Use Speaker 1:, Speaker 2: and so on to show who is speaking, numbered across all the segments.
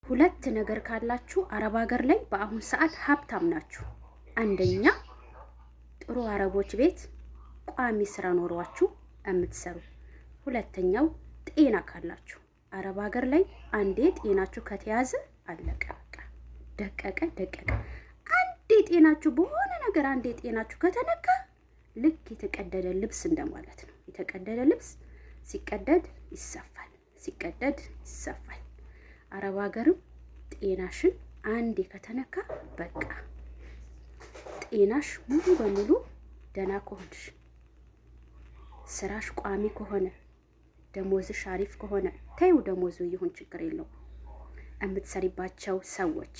Speaker 1: ሁለት ነገር ካላችሁ አረብ ሀገር ላይ በአሁን ሰዓት ሀብታም ናችሁ። አንደኛ ጥሩ አረቦች ቤት ቋሚ ስራ ኖሯችሁ የምትሰሩ፣ ሁለተኛው ጤና ካላችሁ። አረብ ሀገር ላይ አንዴ ጤናችሁ ከተያዘ አለቀ፣ በቃ ደቀቀ ደቀቀ። አንዴ ጤናችሁ በሆነ ነገር አንዴ ጤናችሁ ከተነካ ልክ የተቀደደ ልብስ እንደማለት ነው። የተቀደደ ልብስ ሲቀደድ ይሰፋል፣ ሲቀደድ ይሰፋል። አረብ ሀገርም ጤናሽን አንዴ ከተነካ በቃ ጤናሽ ሙሉ በሙሉ ደህና ከሆንሽ፣ ስራሽ ቋሚ ከሆነ፣ ደሞዝሽ አሪፍ ከሆነ፣ ተይው ደሞዙ ይሁን ችግር የለው፣ የምትሰሪባቸው ሰዎች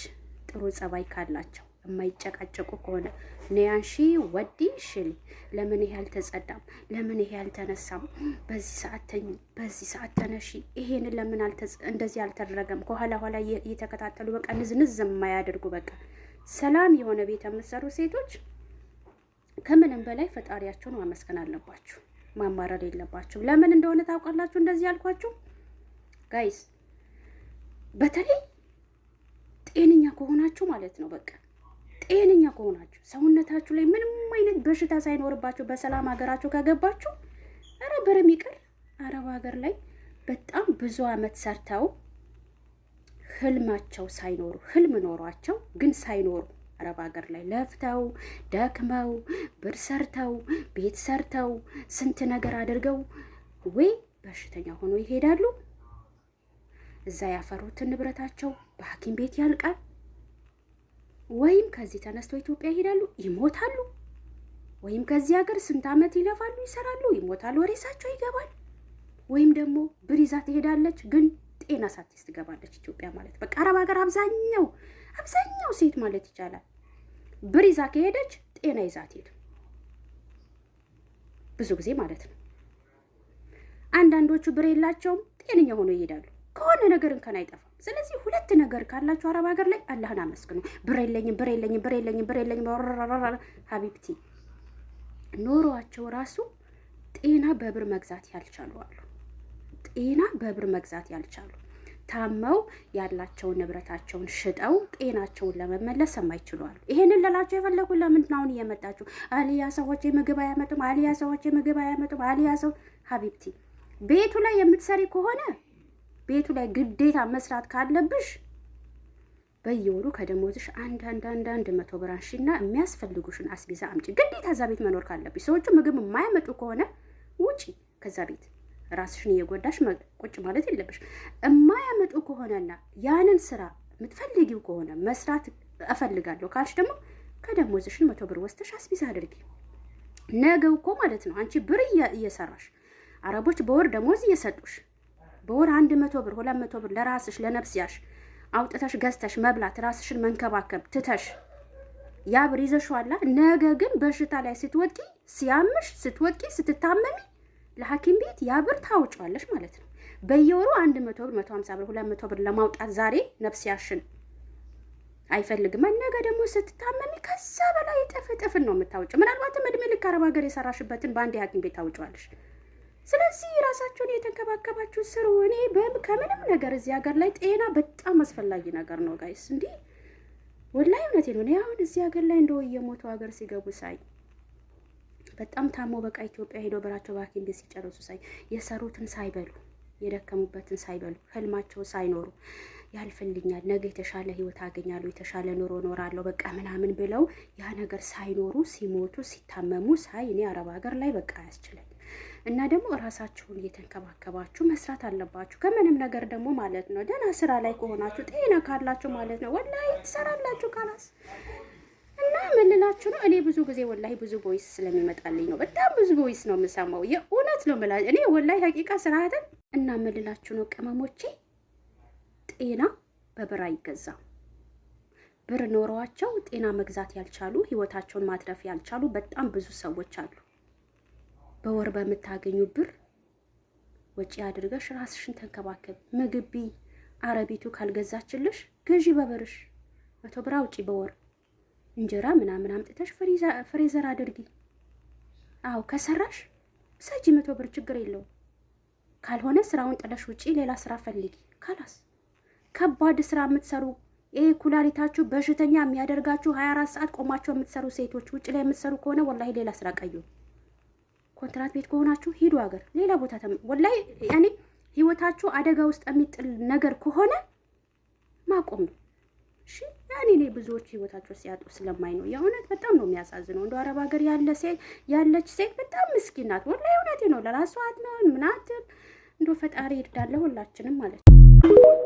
Speaker 1: ጥሩ ጸባይ ካላቸው፣ የማይጨቃጨቁ ከሆነ፣ ነያንሺ ወዲ ሽሊ፣ ለምን ይሄ አልተጸዳም፣ ለምን ይሄ አልተነሳም፣ በዚህ ሰዓት ተኝ፣ በዚህ ሰዓት ተነሺ፣ ይሄን ለምን እንደዚህ አልተደረገም፣ ከኋላ ኋላ እየተከታተሉ በቃ ንዝንዝ የማያደርጉ፣ በቃ ሰላም የሆነ ቤት የምትሰሩ ሴቶች ከምንም በላይ ፈጣሪያቸውን ማመስገን አለባችሁ። ማማረር የለባችሁ። ለምን እንደሆነ ታውቃላችሁ? እንደዚህ ያልኳችሁ guys፣ በተለይ ጤነኛ ከሆናችሁ ማለት ነው። በቃ ጤነኛ ከሆናችሁ፣ ሰውነታችሁ ላይ ምንም አይነት በሽታ ሳይኖርባችሁ በሰላም ሀገራችሁ ከገባችሁ፣ ኧረ ብርም ይቅር፣ አረብ ሀገር ላይ በጣም ብዙ አመት ሰርተው ህልማቸው ሳይኖሩ፣ ህልም ኖሯቸው ግን ሳይኖሩ፣ አረብ ሀገር ላይ ለፍተው ደክመው ብር ሰርተው ቤት ሰርተው ስንት ነገር አድርገው ወይ በሽተኛ ሆኖ ይሄዳሉ። እዛ ያፈሩትን ንብረታቸው በሐኪም ቤት ያልቃል። ወይም ከዚህ ተነስተው ኢትዮጵያ ይሄዳሉ፣ ይሞታሉ። ወይም ከዚህ ሀገር ስንት ዓመት ይለፋሉ፣ ይሰራሉ፣ ይሞታሉ፣ ሬሳቸው ይገባል። ወይም ደግሞ ብር ይዛ ትሄዳለች፣ ግን ጤና ሳትይዝ ትገባለች ኢትዮጵያ ማለት። በቃ አረብ ሀገር አብዛኛው አብዛኛው ሴት ማለት ይቻላል ብር ይዛ ከሄደች ጤና ይዛ አትሄድም፣ ብዙ ጊዜ ማለት ነው። አንዳንዶቹ ብር የላቸውም፣ ጤነኛ ሆኖ ይሄዳሉ። ከሆነ ነገር እንከን አይጠፋም። ስለዚህ ሁለት ነገር ካላችሁ አረብ ሀገር ላይ አላህን አመስግኑ። ብር የለኝም፣ ብር የለኝም፣ ብር የለኝም፣ ብር የለኝም፣ حبيبتي፣ ኖሯቸው ራሱ ጤና በብር መግዛት ያልቻሉ አሉ። ጤና በብር መግዛት ያልቻሉ፣ ታመው ያላቸውን ንብረታቸውን ሽጠው ጤናቸውን ለመመለስ የማይችሉ አሉ። ይሄንን ልላቸው የፈለጉ ለምንድን ነው አሁን እየመጣችሁ አሊያ ሰዎች ምግብ አያመጡም፣ አሊያ ሰዎች ምግብ አያመጡም፣ አሊያ ሰው? حبيبتي፣ ቤቱ ላይ የምትሰሪ ከሆነ፣ ቤቱ ላይ ግዴታ መስራት ካለብሽ በየወሩ ከደሞዝሽ አንድ አንድ አንድ አንድ 100 ብር አንሺና የሚያስፈልጉሽን አስቤዛ አምጪ። ግዴታ እዛ ቤት መኖር ካለብሽ፣ ሰዎቹ ምግብ የማያመጡ ከሆነ ውጪ ከዛ ቤት። ራስሽን እየጎዳሽ ቁጭ ማለት የለብሽ። የማያመጡ ከሆነና ያንን ስራ የምትፈልጊው ከሆነ፣ መስራት እፈልጋለሁ ካልሽ ደግሞ ከደሞዝሽን 100 ብር ወስደሽ አስቤዛ አድርጊ። ነገው እኮ ማለት ነው አንቺ ብር እየሰራሽ፣ አረቦች በወር ደሞዝ እየሰጡሽ፣ በወር 100 ብር 200 ብር ለራስሽ ለነፍስያሽ አውጥተሽ ገዝተሽ መብላት፣ ራስሽን መንከባከብ ትተሽ ያ ብር ይዘሽዋላ። ነገ ግን በሽታ ላይ ስትወድቂ፣ ሲያምሽ፣ ስትወድቂ፣ ስትታመሚ ለሐኪም ቤት ያ ብር ታውጫለሽ ማለት ነው። በየወሩ 100 ብር፣ 150 ብር፣ 200 ብር ለማውጣት ዛሬ ነፍስያሽን አይፈልግም። ነገ ደግሞ ስትታመሚ ከዛ በላይ እጥፍ እጥፍን ነው የምታውጪው። ምናልባትም እድሜ ልክ አረብ ሀገር የሰራሽበትን በአንድ የሐኪም ቤት ታውጪዋለሽ። ስለዚህ ራሳችሁን የተንከባከባችሁ ስሩ። እኔ ከምንም ነገር እዚህ ሀገር ላይ ጤና በጣም አስፈላጊ ነገር ነው guys። እንዲህ ወላሂ እውነቴ ነው። እኔ አሁን እዚህ ሀገር ላይ እንደው እየሞቱ ሀገር ሲገቡ ሳይ፣ በጣም ታሞ በቃ ኢትዮጵያ ሄዶ ብራቸው በሐኪም ቤት ሲጨርሱ ሳይ፣ የሰሩትን ሳይበሉ፣ የደከሙበትን ሳይበሉ፣ ህልማቸው ሳይኖሩ፣ ያልፍልኛል፣ ነገ የተሻለ ህይወት አገኛለሁ፣ የተሻለ ኑሮ እኖራለሁ፣ በቃ ምናምን ብለው ያ ነገር ሳይኖሩ ሲሞቱ ሲታመሙ ሳይ እኔ አረብ ሀገር ላይ በቃ አያስችለኝ። እና ደግሞ እራሳችሁን እየተንከባከባችሁ መስራት አለባችሁ። ከምንም ነገር ደግሞ ማለት ነው ደህና ስራ ላይ ከሆናችሁ፣ ጤና ካላችሁ ማለት ነው ወላሂ ትሰራላችሁ خلاص። እና ምን ልላችሁ ነው፣ እኔ ብዙ ጊዜ ወላሂ ብዙ voice ስለሚመጣልኝ ነው። በጣም ብዙ voice ነው የምሰማው። የእውነት ነው የምላችሁ እኔ ወላሂ حقيقة ስርዓትን። እና ምን ልላችሁ ነው ቅመሞቼ፣ ጤና በብር አይገዛም። ብር ኖሯቸው ጤና መግዛት ያልቻሉ፣ ህይወታቸውን ማትረፍ ያልቻሉ በጣም ብዙ ሰዎች አሉ። በወር በምታገኙ ብር ወጪ አድርገሽ ራስሽን ተንከባከብ። ምግብ ብይ። አረቢቱ ካልገዛችልሽ ግዢ በብርሽ፣ 100 ብር አውጪ በወር፣ እንጀራ ምናምን አምጥተሽ freezer አድርጊ። አዎ ከሰራሽ ሰጂ 100 ብር ችግር የለውም። ካልሆነ ስራውን ጥለሽ ውጪ፣ ሌላ ስራ ፈልጊ። خلاص። ከባድ ስራ የምትሰሩ፣ ይሄ ኩላሊታችሁ በሽተኛ የሚያደርጋችሁ፣ 24 ሰዓት ቆማችሁ የምትሰሩ ሴቶች፣ ውጭ ላይ የምትሰሩ ከሆነ ወላሂ ሌላ ስራ ቀይሩ። ኮንትራት ቤት ከሆናችሁ ሂዱ ሀገር ሌላ ቦታ። ወላሂ ያኔ ህይወታችሁ አደጋ ውስጥ የሚጥል ነገር ከሆነ ማቆም ነው። እሺ፣ ያኔ እኔ ብዙዎች ህይወታቸው ሲያጡ ስለማይ ነው። የእውነት በጣም ነው የሚያሳዝነው። እንደ አረብ ሀገር ያለ ሴት፣ ያለች ሴት በጣም ምስኪን ናት። ወላሂ እውነቴ ነው። ለራሷ ነው ምናትን እንደ ፈጣሪ ይርዳለ ሁላችንም ማለት ነው።